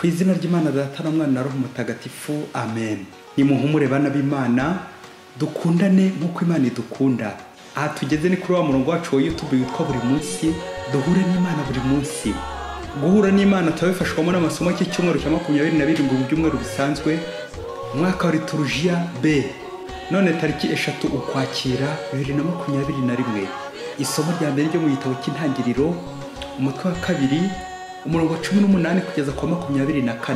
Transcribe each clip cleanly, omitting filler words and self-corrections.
Ku izina ry'Imana Data na Mwana na Roho Mutagatifu, amen. Nimuhumure bana b'Imana, dukundane nk'uko Imana idukunda. Aha tugeze ni kuri wa murongo wacu wa YouTube witwa buri munsi, duhure n'Imana buri munsi. Guhura n'Imana turabifashwamo n'amasomo y'icyumweru cya 27 mu byumweru bisanzwe, umwaka wa liturujia B. None tariki 3 Ukwakira 2021. Isomo rya mbere ryo mu gitabo cy'Intangiriro, umutwe wa 2, umurongo wa 18 kugeza kwa 24.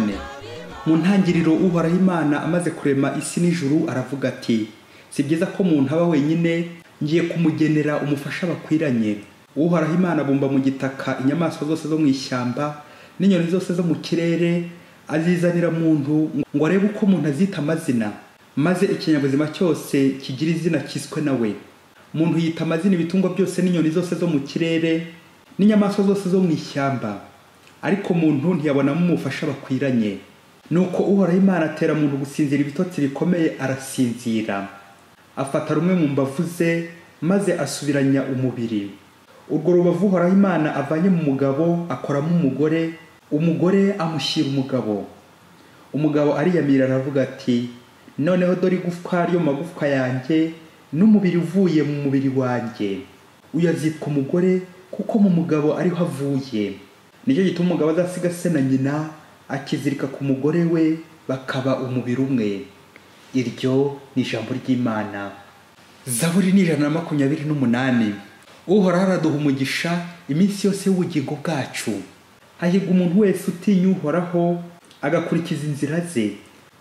Mu ntangiriro Uhoraho Imana amaze kurema isi n'ijuru aravuga ati: si byiza ko umuntu aba wenyine, ngiye kumugenera umufasha bakwiranye. Uhoraho Imana abumba mu gitaka inyamaswa zose zo mu ishyamba n'inyoni zose zo mu kirere, azizanira muntu ngo arebe uko umuntu azita amazina, maze ikinyabuzima cyose kigira izina kiswe nawe. Muntu yita amazina ibitungwa byose n'inyoni zose zo mu kirere n'inyamaswa zose zo mu ishyamba, ariko muntu ntiyabonamo umufasha bakwiranye. Nuko Uhoraho Imana atera muntu gusinzira ibitotsi bikomeye, arasinzira. Afata rumwe mu mbavu ze maze asubiranya umubiri. Urwo rubavu Uhoraho Imana avanye mu mugabo akoramo umugore, umugore amushyira umugabo. Umugabo ariyamira aravuga ati: noneho dore igufwa ryo mu magufwa yanjye n'umubiri uvuye mu mubiri wanjye. Uyu azitwa umugore kuko mu mugabo ariho avuye. Nicyo gituma umugabo azasiga se na nyina akizirika ku mugore we, bakaba umubiri umwe. Iryo ni ijambo ry'Imana. Zaburi ni 128. Uhoraho araduha umugisha iminsi yose y'ubugingo bwacu. Hahirwa umuntu wese utinya Uhoraho agakurikiza inzira ze.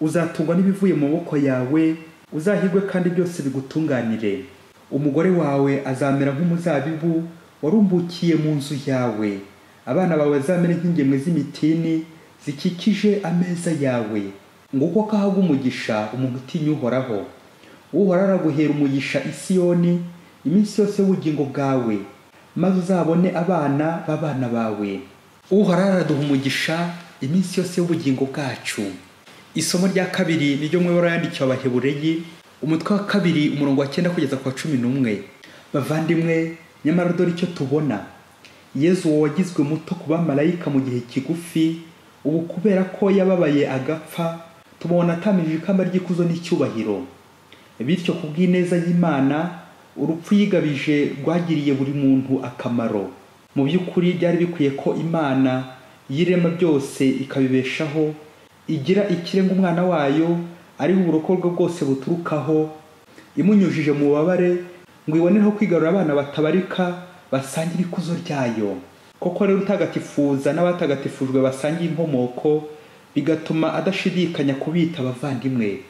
Uzatungwa n'ibivuye mu maboko yawe, uzahirwe kandi byose bigutunganire. Umugore wawe azamera nk'umuzabibu warumbukiye mu nzu yawe. Abana bawe bazamere nk'ingemwe z'imitini zikikije ameza yawe. Nguko kahaga umugisha umuntu utinya Uhoraho. Uhoraho araguhera umugisha i Siyoni iminsi yose y'ubugingo bwawe, maze uzabone abana b'abana bawe. Uhoraho araduha umugisha iminsi yose y'ubugingo bwacu. Isomo rya kabiri ni ryo mu ibaruwa yandikiwe Abahebureyi, umutwe wa 2, umurongo wa 9 kugeza ku wa 11. Bavandimwe, nyamara dore icyo tubona. Yezu uwo wagizwe muto ku bamarayika mu gihe kigufi, ubu kubera ko yababaye agapfa, tumubona atamirije ikamba ry'ikuzo n'icyubahiro. Bityo ku bw'ineza y'Imana, urupfu yigabije rwagiriye buri muntu akamaro. Mu by'ukuri byari bikwiye ko Imana yirema byose ikabibeshaho, igira ikirenga umwana wayo ariho uburokorwa bwose buturukaho, imunyujije mu bubabare ngo ibonereho kwigarura abana batabarika basangira ikuzo ryayo. Koko rero utagatifuza n'abatagatifujwe basangiye inkomoko, bigatuma adashidikanya kubita abavandimwe.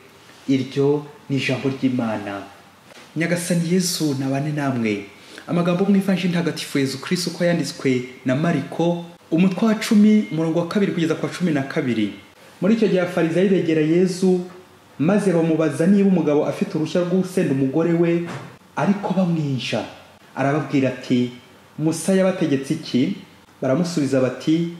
Iryo ni ijambo ry'Imana. Nyagasani Yezu nabane namwe. Amagambo mu Ivanjiri Ntagatifu Yezu Kristo uko yanditswe na Mariko, umutwe wa 10, umurongo wa 2 kugeza ku wa 12. Muri icyo gihe Abafarisayo begera Yezu maze bamubaza niba umugabo afite uruhushya rwo gusenda umugore we, ariko bamwinja. Arababwira ati: Musa yabategetse iki? Baramusubiza bati: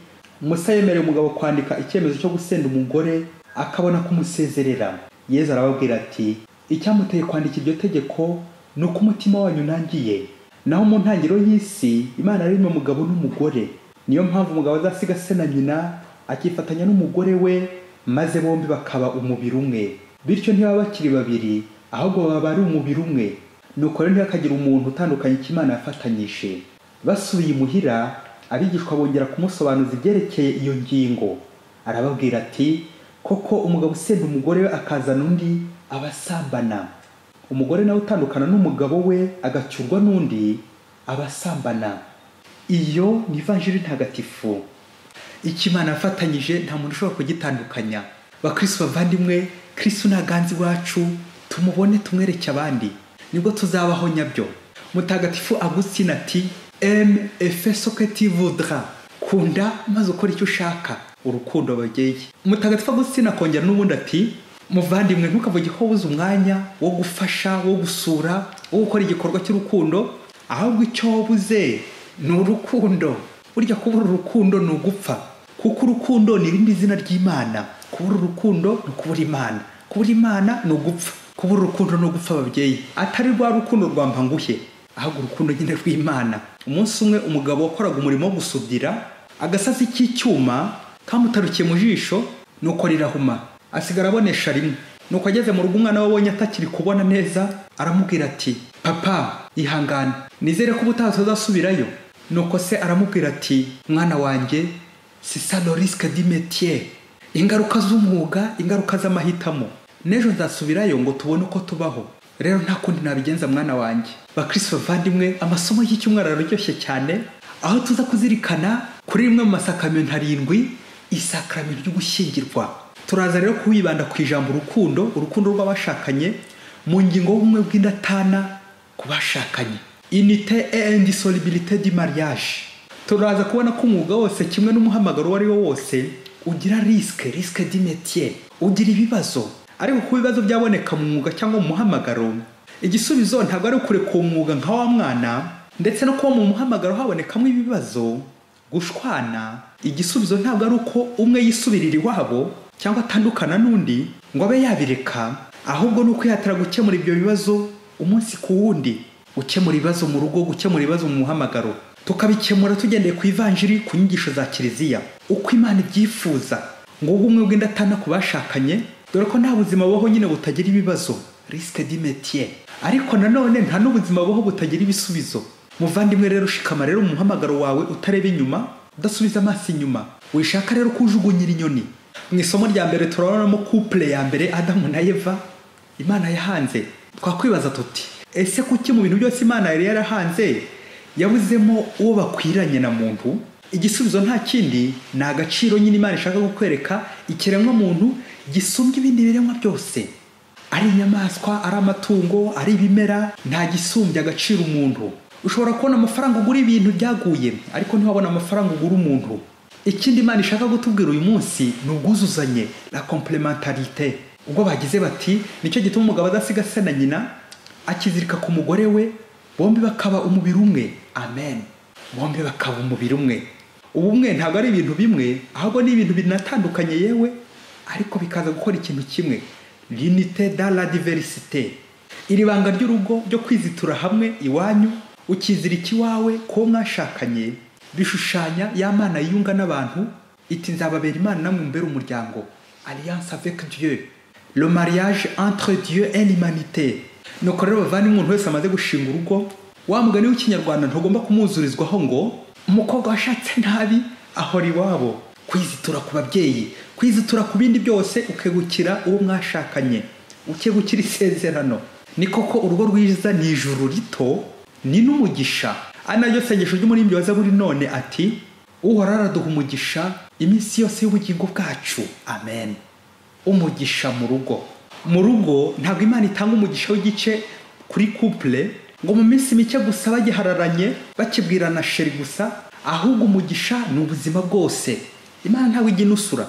Musa yemereye umugabo kwandika icyemezo cyo gusenda umugore akabona kumusezerera. Yezu arababwira ati: icyamuteye kwandika iryo tegeko ni uko umutima wanyu unangiye. Naho mu ntangiriro y'isi Imana yaremye umugabo n'umugore. Niyo mpamvu umugabo azasiga se na nyina akifatanya n'umugore we, maze bombi bakaba umubiri umwe. Bityo ntibaba bakiri babiri, ahubwo baba ari umubiri umwe. Nuko rero ntihakagire umuntu utandukanya icyo Imana yafatanyije. Basubiye imuhira, abigishwa bongera kumusobanuza ibyerekeye iyo ngingo. Arababwira ati: koko umugabo usenda umugore we akazana undi aba asambana. Umugore nawe utandukana n'umugabo we agacyurwa n'undi aba asambana. Iyo ni Ivanjiri Ntagatifu. Icyo Imana yafatanyije nta muntu ushobora kugitandukanya. Bakristo bavandimwe, Kristo ntaganze iwacu, tumubone tumwereke abandi, nibwo tuzabaho nyabyo. Mutagatifu Agustina ati: aime et fais ce que tu voudras. Kunda maze ukore icyo ushaka. Urukundo ababyeyi. Mutagatifu Agustina akongera n'ubundi ati: muvandimwe, ntukavuge ko wabuze umwanya wo gufasha, wo gusura, wo gukora igikorwa cy'urukundo, ahubwo icyo wabuze ni urukundo. Burya kubura urukundo ni ugupfa, kuko urukundo ni irindi zina ry'Imana. Kubura urukundo ni ukubura Imana, kubura Imana ni ugupfa. Kubura urukundo ni ugupfa ababyeyi, atari rwa rukundo rwa mpanguhe, ahubwo urukundo nyine rw'Imana. Umunsi umwe umugabo wakoraga umurimo wo gusudira agasasi k'icyuma Kamutarukiye mu jisho nuko rirahuma, asigara abonesha rimwe. Nuko ageze mu rugo umwana we abonye atakiri kubona neza, aramubwira ati papa ihangane, nizere ko ubutaha tuzasubirayo. Nuko se aramubwira ati mwana wanjye, c'est ça le risque du métier, ingaruka z'umwuga, ingaruka z'amahitamo. N'ejo nzasubirayo ngo tubone uko tubaho, rero nta kundi nabigenza mwana wanjye. Bakristo bavandimwe, amasomo y'icyumweru araryoshye cyane, aho tuza kuzirikana kuri rimwe mu masakramentu 7, isakramentu ryo gushyingirwa. Turaza rero kuwibanda ku ijambo urukundo, urukundo rw'abashakanye mu ngingo y'ubumwe bw'indatana ku bashakanye, unité et indissolubilité du mariage. Turaza kubona ko umwuga wose kimwe n'umuhamagaro uwo ari wo wose ugira risque, risque du métier, ugira ibibazo. Ariko kuba ibibazo byaboneka mu mwuga cyangwa mu muhamagaro, igisubizo ntabwo ari ukureka uwo mwuga nka wa mwana, ndetse no kuba mu muhamagaro habonekamo ibibazo, gushwana. Igisubizo ntabwo ari uko umwe yisubirira iwabo cyangwa atandukana n'undi ngo abe yabireka, ahubwo ni ukwihatira gukemura ibyo bibazo umunsi ku wundi, gukemura ibibazo mu rugo, gukemura ibibazo mu muhamagaro, tukabikemura tugendeye ku ivanjiri, ku nyigisho za Kiliziya, uko Imana ibyifuza. Ngo ubumwe bw'indatana ku bashakanye, dore ko nta buzima bubaho nyine butagira ibibazo, risque du métier, ariko nanone nta n'ubuzima bubaho butagira ibisubizo. Muvandimwe rero, shikama rero mu muhamagaro wawe utareba inyuma, udasubiza amaso inyuma, wishaka rero kujugunyira inyoni. Mu isomo rya mbere turabonamo couple ya mbere, Adamu na Eva, Imana yahanze. Twakwibaza tuti ese kuki mu bintu byose Imana yari yarahanze yabuzemo uwo bakwiranye na muntu? Igisubizo nta kindi, ni agaciro nyine Imana ishaka kukwereka ikiremwa muntu gisumbya ibindi biremwa byose, ari inyamaswa, ari amatungo, ari ibimera, nta gisumbya agaciro umuntu. Ushobora kubona amafaranga ugura ibintu byaguye, ariko ntiwabona amafaranga ugura umuntu. Ikindi Imana ishaka gutubwira uyu munsi ni ubwuzuzanye, la complémentarité. Ubwo bagize bati nicyo gituma umugabo adasiga se na nyina, akizirika ku mugore we, bombi bakaba umubiri umwe. Amen. Bombi bakaba umubiri umwe. Ubumwe ntabwo ari ibintu bimwe, ahubwo ni ibintu binatandukanye yewe, ariko bikaza gukora ikintu kimwe, l'unité dans la diversité. Iri banga ry'urugo ryo kwizitura hamwe iwanyu, ukizirika iwawe kuwo mwashakanye, bishushanya ya Mana yiyunga n'abantu, iti nzababera Imana namwe mbere umuryango, alliance avec Dieu, le mariage entre Dieu et l'humanité. Nuko rero bavandimwe, umuntu wese amaze gushinga urugo, wa mugani w'ikinyarwanda ntugomba kumuzurizwaho ngo umukobwa washatse nabi ahora iwabo. Kwizitura ku babyeyi, kwizitura ku bindi byose, ukegukira uwo mwashakanye, ukegukira isezerano. Ni koko urugo rwiza ni ijuru rito, ni n'umugisha. Ari naryo sengesho ry'umuririmbyi wa Zaburi none ati Uhoraho araduha umugisha iminsi yose y'ubugingo bwacu. Amen. Umugisha mu rugo. Mu rugo ntabwo Imana itanga umugisha w'igice kuri couple ngo mu minsi mike gusa bagihararanye bakibwirana sheri gusa, ahubwo umugisha ni ubuzima bwose. Imana ntabwo ijya inusura,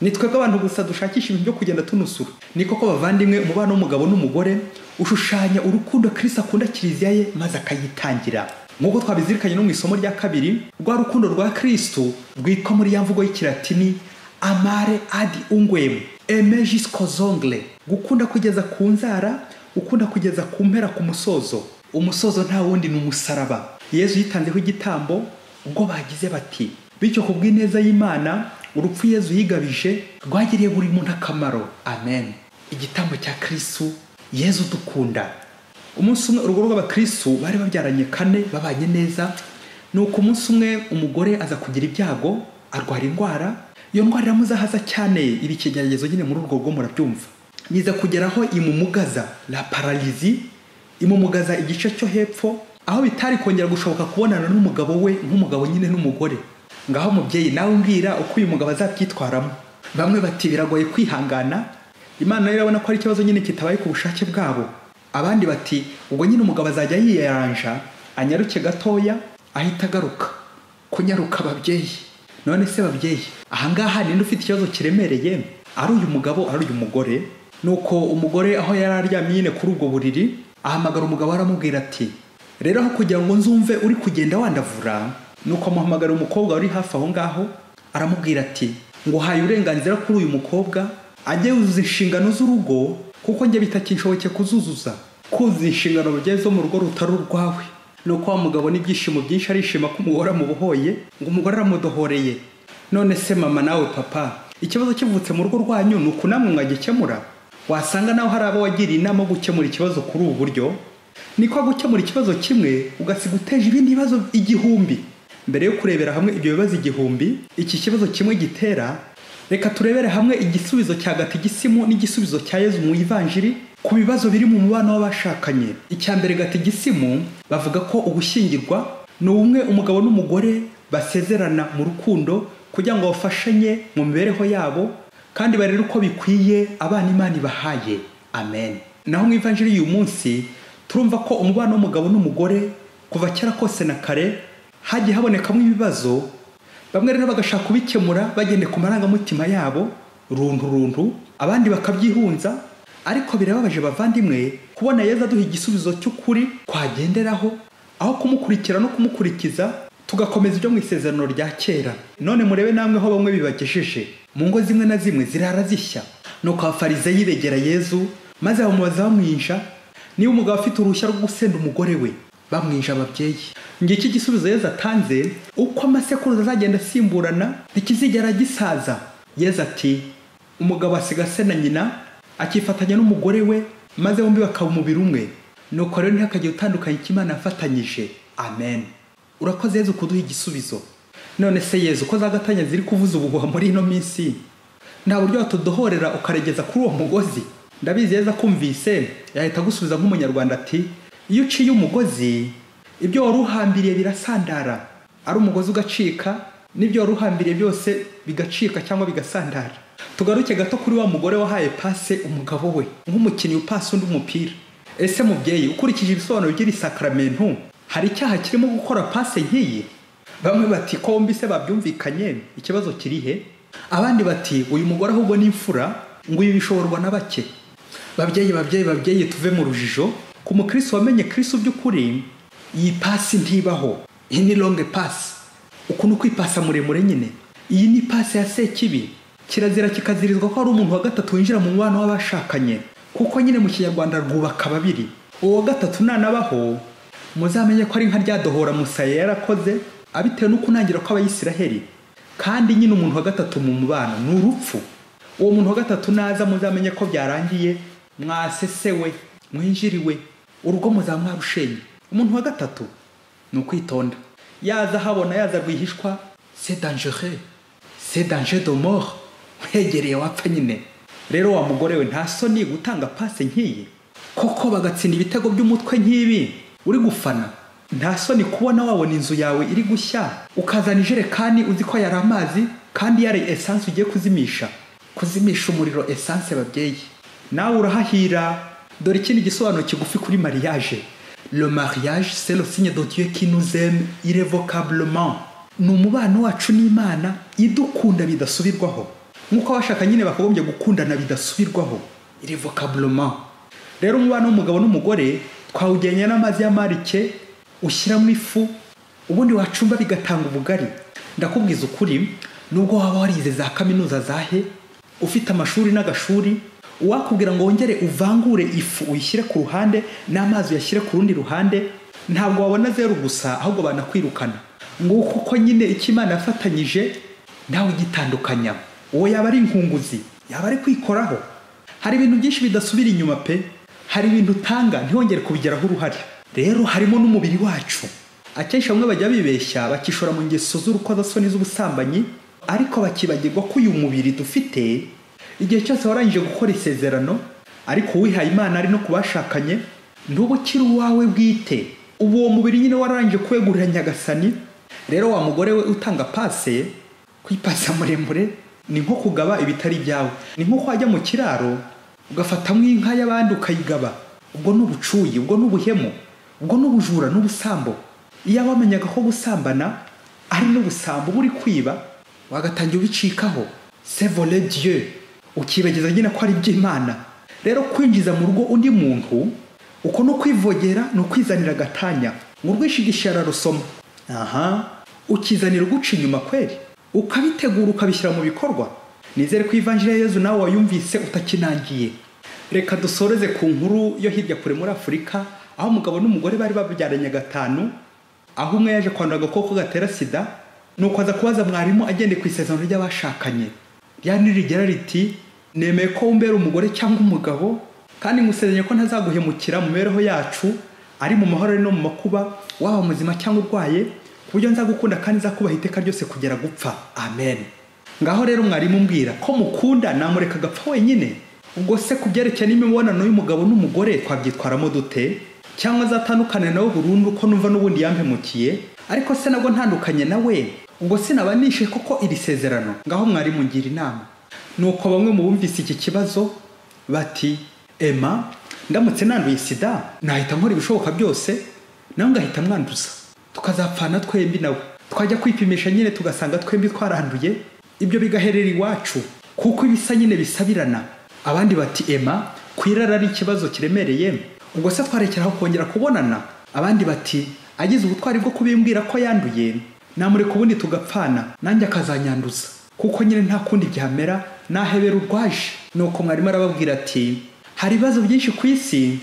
ni twebwe abantu gusa dushakisha ibintu byo kugenda tunusura. Ni koko bavandimwe, umubano w'umugabo n'umugore ushushanya urukundo Kristo akunda Kiliziya ye maze akayitangira. Nk'uko twabizirikanye no mu isomo rya kabiri, rwa rukundo rwa Kristo rwitwa muri ya mvugo y'ikilatini amare ad unguem, aimer jusqu'aux ongles, gukunda kugeza ku nzara, gukunda kugeza ku mpera, ku musozo. Umusozo nta wundi ni umusaraba. Yezu yitanzeho igitambo ubwo bagize bati bityo ku bw'ineza y'Imana urupfu Yezu yigabije rwagiriye buri muntu akamaro. Amen. Igitambo cya Kristo, Yezu dukunda. Umunsi umwe urugo rw'abakristo bari babyaranye 4 babanye neza. Nuko umunsi umwe umugore aza kugira ibyago, arwara indwara. Iyo ndwara iramuzahaza cyane, iba ikigeragezo nyine muri urwo rugo murabyumva. Niza kugeraho imumugaza, la paralysie, imumugaza igice cyo hepfo, aho bitari kongera gushoboka kubonana n'umugabo we nk'umugabo nyine n'umugore. Ngaho mubyeyi nawe umbwira uko uyu mugabo azabyitwaramo. Bamwe bati biragoye kwihangana, Imana irabona ko ari ikibazo nyine kitabaye ku bushake bwabo. Abandi bati ubwo nyine umugabo azajya yiyaranja anyaruke gatoya ahita agaruka. Kunyaruka ababyeyi. None se babyeyi, ahangaha ninde ufite ikibazo kiremereye? Ari uyu mugabo, ari uyu mugore? Nuko umugore aho yari aryamye nyine kuri ubwo buriri, ahamagara umugabo aramubwira ati rero aho kugira ngo nzumve uri kugenda wandavura. Nuko amuhamagara umukobwa wari hafi aho ngaho, aramubwira ati nguhaye uburenganzira kuri uyu mukobwa ajye yuzuza inshingano z'urugo, kuko njye bitakinshoboke kuzuzuza. Kuzuza inshingano babyeyi zo mu rugo rutari urwawe. Nuko wa mugabo n'ibyishimo byinshi arishima ko umugore amubohoye, ngo umugore aramudohoreye. None se mama nawe papa, ikibazo kivutse mu rugo rwanyu ni uku namwe mwagikemura? Wasanga nawe hari abo wagiriye inama yo gukemura ikibazo kuri ubu buryo. Niko gukemura ikibazo kimwe ugasiga uteje ibindi bibazo 1000. Mbere yo kurebera hamwe ibyo bibazo 1000 iki kibazo kimwe gitera, reka turebere hamwe igisubizo cya gatigisimu n'igisubizo cya Yezu mu Ivanjiri ku bibazo biri mu mubano w'abashakanye. Icya mbere, gatigisimu bavuga ko ugushyingirwa ni ubumwe umugabo n'umugore basezerana mu rukundo kugira ngo bafashanye mu mibereho yabo kandi barere uko bikwiye abana Imana ibahaye. Amen. Naho mu Ivanjiri y'uyu munsi turumva ko umubano w'umugabo n'umugore kuva kera kose na kare hagiye habonekamo ibibazo, bamwe rero bagashaka kubikemura bagende ku marangamutima yabo runtu runtu, abandi bakabyihunza. Ariko birababaje bavandimwe kubona Yezu aduha igisubizo cy'ukuri twagenderaho, aho kumukurikira no kumukurikiza tugakomeza ibyo mu isezerano rya kera. None murebe namwe ho bamwe bibagejeje mu ngo zimwe na zimwe zirara zishya. Nuko abafarizeyi begera Yezu maze bamubaza bamwinja niba umugabo afite uruhushya rwo gusenda umugore we. Bamwinja ababyeyi. Ngiki igisubizo Yezu atanze: uko amasekuruza azagenda asimburana ntikizigera gisaza. Yezu ati umugabo asiga se na nyina akifatanya n'umugore we, maze bombi bakaba umubiri umwe. Nuko rero ntihakagire utandukanya icyo Imana yafatanyije. Amen. Urakoze Yezu kuduha igisubizo. None se Yezu, ko za gatanya ziri kuvuza ubuhuha muri ino minsi, nta buryo watudohorera ukaregeza kuri uwo mugozi? Ndabizi Yezu akumvise yahita agusubiza nk'umunyarwanda ati iyo uciye umugozi ibyo wari uhambiriye birasandara, ari umugozi ugacika n'ibyo wari uhambiriye byose bigacika cyangwa bigasandara. Tugaruke gato kuri wa mugore wahaye pase umugabo we nk'umukinnyi upasa undi umupira. Ese mubyeyi, ukurikije ibisobanuro by'iri sakramentu, hari icyaha kirimo gukora pase nk'iyi? Bamwe bati ko bombi se babyumvikanye, ikibazo kiri he? Abandi bati uyu mugore ahubwo ni imfura, ngo ibi bishoborwa na bake. Babyeyi babyeyi babyeyi, tuve mu rujijo. Ku mukristo wamenye Kristo by'ukuri, iyi pasi ntibaho. Iyi ni longue passe, ukuntu kwipasa muremure nyine. Iyi ni pasi ya sekibi. Kirazira kikazirizwa ko ari umuntu wa gatatu winjira mu mubano w'abashakanye, kuko nyine mu kinyarwanda rwubaka babiri. Uwo gatatu nanabaho muzamenye ko ari nka ryadohora Musa yarakoze abitewe no kunangira kw'Abayisiraheli. Kandi nyine umuntu wa gatatu mu mubano ni urupfu. Uwo muntu wa gatatu naza muzamenye ko byarangiye, mwasesewe, mwinjiriwe, urugo muzamwarushenye. Umuntu wa gatatu ni ukwitonda, yaza habona yaza rwihishwa, c'est dangereux, c'est danger de mort, wegereye wapfa nyine. Rero wa mugore we, nta soni gutanga pase nk'iyi koko bagatsinda ibitego by'umutwe nk'ibi uri gufana? Nta soni kubona wabona inzu yawe iri gushya ukazana ijerekani uzi ko yari amazi kandi yari essence ugiye kuzimisha? Kuzimisha umuriro essence, babyeyi, nawe urahahira. Dore ikindi gisobanuro kigufi kuri mariage: le mariage c'est le signe de Dieu qui nous aime irrévocablement. Ni umubano wacu n'Imana idukunda bidasubirwaho, nk'uko abashaka nyine bakagombye gukundana bidasubirwaho, irrévocablement. Rero umubano w'umugabo n'umugore twawugenya n'amazi y'amarike ushyiramo ifu, ubundi wacumba bigatanga ubugari. Ndakubwiza ukuri, nubwo waba warize za kaminuza zahe, ufite amashuri n'agashuri, uwakubwira ngo wongere uvangure ifu uyishyire ku ruhande n'amazi uyashyire ku rundi ruhande, ntabwo wabona zeru gusa, ahubwo banakwirukana. Nguko uko nyine icyo Imana yafatanyije nawe ugitandukanya. Uwo yaba ari inkunguzi, yaba ari kwikoraho. Hari ibintu byinshi bidasubira inyuma pe. Hari ibintu utanga ntiwongere kubigeraho uruhare. Rero harimo n'umubiri wacu. Akenshi bamwe bajya bibeshya bakishora mu ngeso z'urukozasoni z'ubusambanyi, ariko bakibagirwa ko uyu mubiri dufite igihe cyose warangije gukora isezerano, ariko uwihaye Imana ari no kubashakanye, ntuba ukiri uwawe bwite. Ubu uwo mubiri nyine warangije kwegurira Nyagasani. Rero wa mugore we utanga pase, kwipasa muremure ni nko kugaba ibitari byawe. Ni nko wajya mu kiraro ugafatamo inka y'abandi ukayigaba. Ubwo ni ubucuyi, ubwo ni ubuhemu, ubwo ni ubujura n'ubusambo. Iyo wamenyaga ko gusambana ari n'ubusambo buri kwiba, wagatangira ubicikaho. C'est voler Dieu, ukibagiza nyine ko ari iby'Imana. Rero kwinjiza mu rugo undi muntu uko no kwivogera ni ukwizanira agatanya. Ngo urwishigisha ararusoma. Aha, ukizanira uguca inyuma kweri, ukabitegura ukabishyira mu bikorwa. Nizere ko Ivanjiri ya Yezu nawe wayumvise utakinangiye. Reka dusoreze ku nkuru yo hirya kure muri Afurika, aho umugabo n'umugore bari babyaranye gatanu, aho umwe yaje kwandura agakoko gatera sida. Nuko aza kubaza mwarimu agendeye ku isezerano ry'abashakanye ryari rigera riti: nemeye ko umbera umugore cyangwa umugabo, kandi ngusezeranye ko ntazaguhemukira mu mibereho yacu, ari mu mahoro ari no mu makuba, waba muzima cyangwa urwaye, ku buryo nzagukunda kandi nzakubaha iteka ryose kugera gupfa. Amen. Ngaho rero mwarimu mbwira ko mukunda namureka agapfa wenyine. Ubwo se ku byerekeye n'imibonano y'umugabo n'umugore twabyitwaramo dute? Cyangwa azatandukane nawe burundu ko numva n'ubundi yampemukiye? Ariko se nabwo ntandukanye nawe, ubwo sinaba nishe koko iri sezerano? Ngaho mwarimu ngira inama. Nuko bamwe mu bumvise iki kibazo bati: Emma, ndamutse nanduye sida nahita nkora ibishoboka byose nawe ngahita mwanduza, tukazapfana twembi nawe, twajya kwipimisha nyine tugasanga twembi twaranduye, ibyo bigaherera iwacu kuko ibisa nyine bisabirana. Abandi bati: Emma, kwirara ari ikibazo kiremereye, ubwo se twarekeraho kongera kubonana? Abandi bati: agize ubutwari bwo kubimbwira ko yanduye namureka ubundi tugapfana, nanjye akazanyanduza, kuko nyine nta kundi byamera, nahebera urwaje. Nuko mwarimu arababwira ati: hari ibibazo byinshi ku isi,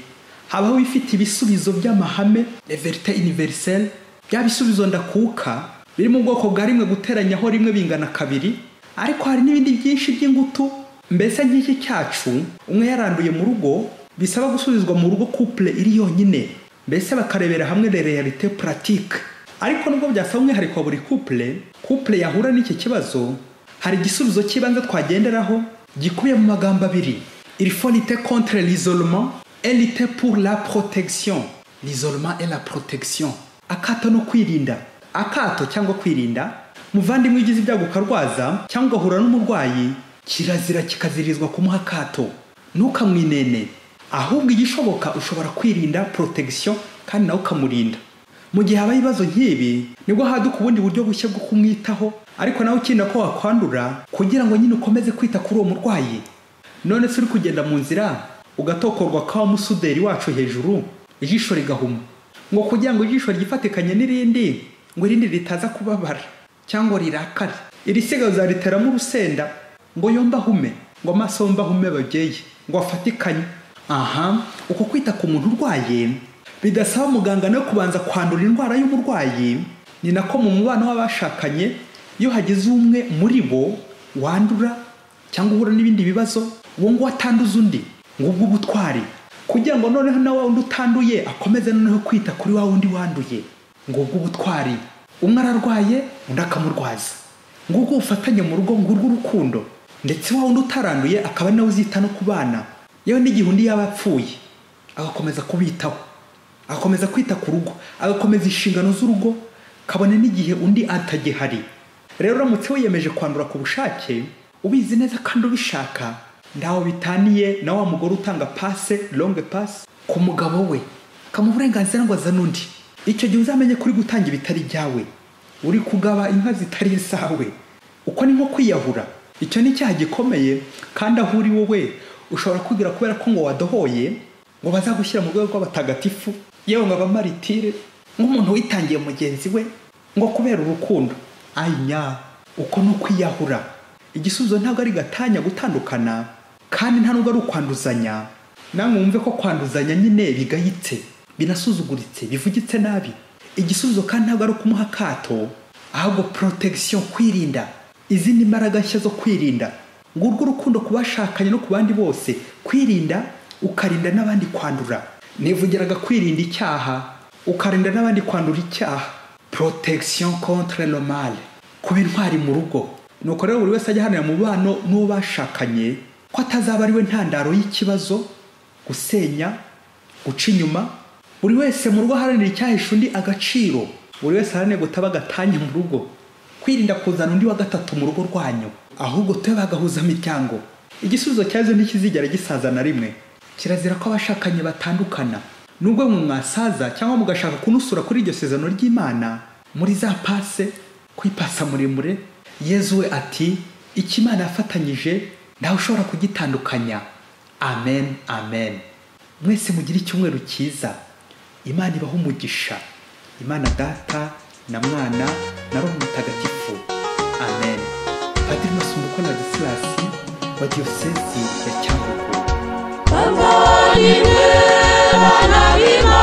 habaho ibifite ibisubizo by'amahame, les vérités universelles, bya bisubizo ndakuka biri mu bwoko bwa rimwe guteranyaho rimwe bingana kabiri, ariko hari n'ibindi byinshi by'ingutu. Mbese nk'iki cyacu, umwe yaranduye mu rugo, bisaba gusubizwa mu rugo couple iri yonyine, mbese bakarebera hamwe les réalités pratiques. Ariko nubwo byasaba umwihariko wa buri couple yahura n'iki kibazo, hari igisubizo cy'ibanze twagenderaho gikubiye mu magambo abiri: il faut lutter contre l'isolement et lutter pour la protection. L'isolement et la protection, akato no kwirinda. Akato cyangwa kwirinda, muvandimwe ugize ibyago ukarwaza cyangwa ugahura n'umurwayi, kirazira kikazirizwa kumuha akato, ntukamwinene, ahubwo igishoboka ushobora kwirinda, protection, kandi nawe ukamurinda. Mu gihe habaye ibibazo nk'ibi, nibwo haduka ubundi buryo bushya bwo kumwitaho, ariko nawe ukinda ko wakwandura kugira ngo nyine ukomeze kwita kuri uwo murwayi. None se uri kugenda mu nzira ugatokorwa kwa musuderi wacu hejuru, ijisho rigahuma, ngo kugira ngo ijisho ryifatikanye n'irindi, ngo irindi ritaza kubabara cyangwa rirakare, irisiga uzariteramo urusenda ngo yomba ahume, ngo amaso yomba ahume babyeyi, ngo afatikanye. Aha, uko kwita ku muntu urwaye bidasaba muganga no kubanza kwandura indwara y'umurwayi, ni nako mu mubano w'abashakanye iyo hagize umwe muri bo wandura cyangwa uhura n'ibindi bibazo, uwo nguwo atanduza undi, ngubwo ubutwari, kugira ngo noneho na wa wundi utanduye akomeze noneho kwita kuri wa wundi wanduye, ngubwo ubutwari. Umwe ararwaye undi akamurwaza, ngubwo ubufatanye mu rugo, ngurwo urukundo. Ndetse wa wundi utaranduye akaba nawe uzita no ku bana, yewe n'igihe undi yaba apfuye agakomeza kubitaho, agakomeza kwita ku rugo, agakomeza inshingano z'urugo, kabone n'igihe undi atagihari. Rero uramutse wiyemeje kwandura ku bushake, ubizi neza kandi ubishaka, ndaho bitaniye na wa mugore utanga passe, longue passe, ku mugabo we, akamuha uburenganzira ngo azane undi. Icyo gihe uzamenye ko uri gutanga ibitari ibyawe, uri kugaba inka zitari izawe. Uko ni nko kwiyahura. Icyo ni icyaha gikomeye, kandi aho uri wowe ushobora kwigira kubera ko ngo wadohoye, ngo bazagushyira mu rwego rw'abatagatifu, yewe ngo abamaritire, nk'umuntu witangiye mugenzi we ngo kubera urukundo. Ayinya, uko ni ukwiyahura. Igisubizo ntabwo ari gatanya gutandukana, kandi nta nubwo ari ukwanduzanya. Namwe mwumve ko kwanduzanya nyine bigayitse, binasuzuguritse, bivugitse nabi. Igisubizo kandi ntabwo ari ukumuha akato, ahubwo protection, kwirinda, izindi mbaraga nshya zo kwirinda. Ngurwo urukundo ku bashakanye no ku bandi bose, kwirinda ukarinda n'abandi kwandura. Nivugiraga kwirinda icyaha, ukarinda n'abandi kwandura icyaha. Protection contre le mal, kuba intwari mu rugo. Nuko rero buri wese ajya aharanira mubano n'uwo bashakanye ko atazaba ari we ntandaro y'ikibazo, gusenya, guca inyuma. Buri wese mu rugo aharanira icyahisha undi agaciro. Buri wese aharanira gutaba gatanya mu rugo, kwirinda kuzana undi wa gatatu mu rugo rwanyu, ahubwo tube bagahuza imiryango. Igisubizo cyazo ntikizigera gisaza na rimwe. Kirazira ko abashakanye batandukana. Nubwo mwe mwasaza cyangwa mugashaka kunusura kuri iryo sezerano ry'Imana muri za passe, kwipasa muremure, Yezu we ati: icyo Imana yafatanyije ntawe ushobora kugitandukanya. Amen, amen. Mwese mugire icyumweru cyiza. Imana ibahe umugisha. Imana Data na Mwana na Roho Mutagatifu. Amen. Padiri Masumbuko Ladislas wa Diyosezi ya Cyangugu. Bavandimwe bana b'Imana.